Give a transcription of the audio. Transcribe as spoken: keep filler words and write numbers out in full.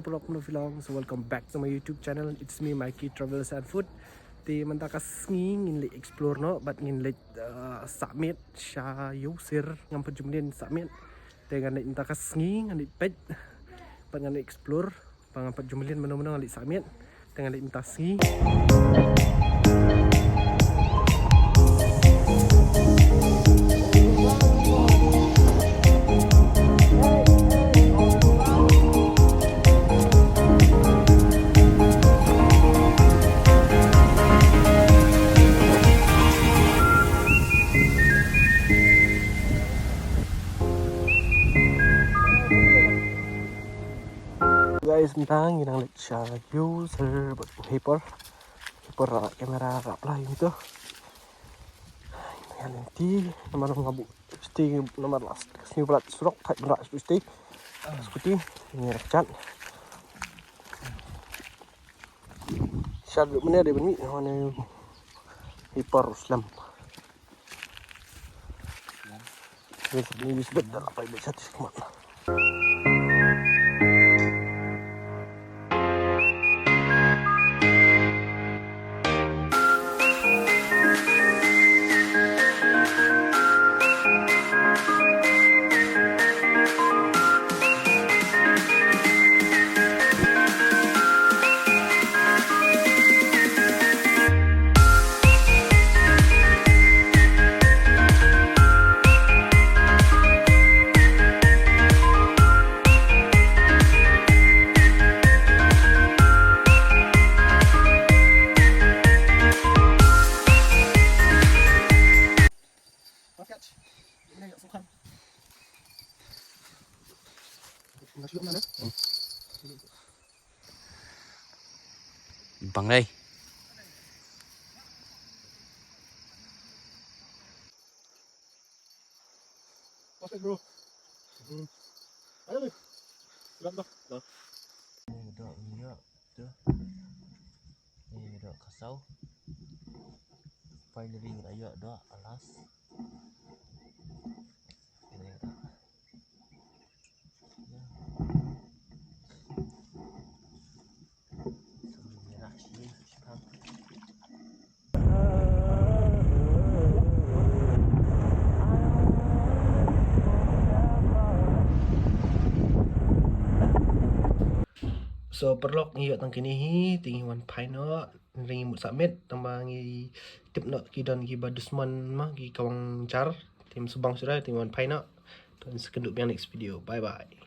Vlog no vlog, so welcome back to my YouTube channel. It's me, Mikey Travels and Food. Te mynta ka sngi ngin leit explore noh bad ngin leit, uh, sah miet sha Ïewsir, ngam pat ju mlien sah miet. Te ngan leit mynta ka sngi, ngan leit peit bad ngan leit explore. Ba ngam pat ju mlien mano mano, ngan leit sah miet. Te ngan leit mynta sngi. Guys, mynta ngi dang leit sha Ïewsir bad u Hyper. Hyper, ah, kamera rap lah ïa to. Ngi lynti namar nga buh sting namar last sniew palat surok thait ban rah sha scooty. Scooty ngi rah chat. Sha duk mynne dei ban mih ha une u Hyper u slem. Ni di sbet da la pai beit sha ti sha khmat. Bang dei. Plastic, bro. Hmm. Ayo, ni. Dah, dah, dah. Ni dah, ni dah. Ni dah kasau. Finally, ngi la ïoh da alas. Ni dah. So, paralok, ngi ïoh tang kine hi, te ngi wan phai noh, ngi mut sah miet, tang ba ngi tip noh ki don kiba dusmon ma, ki kawang jar, te ym sngewbang shuh, te ngi wan phai noh. To ngin sa ïakynduh biang next video. Bye bye.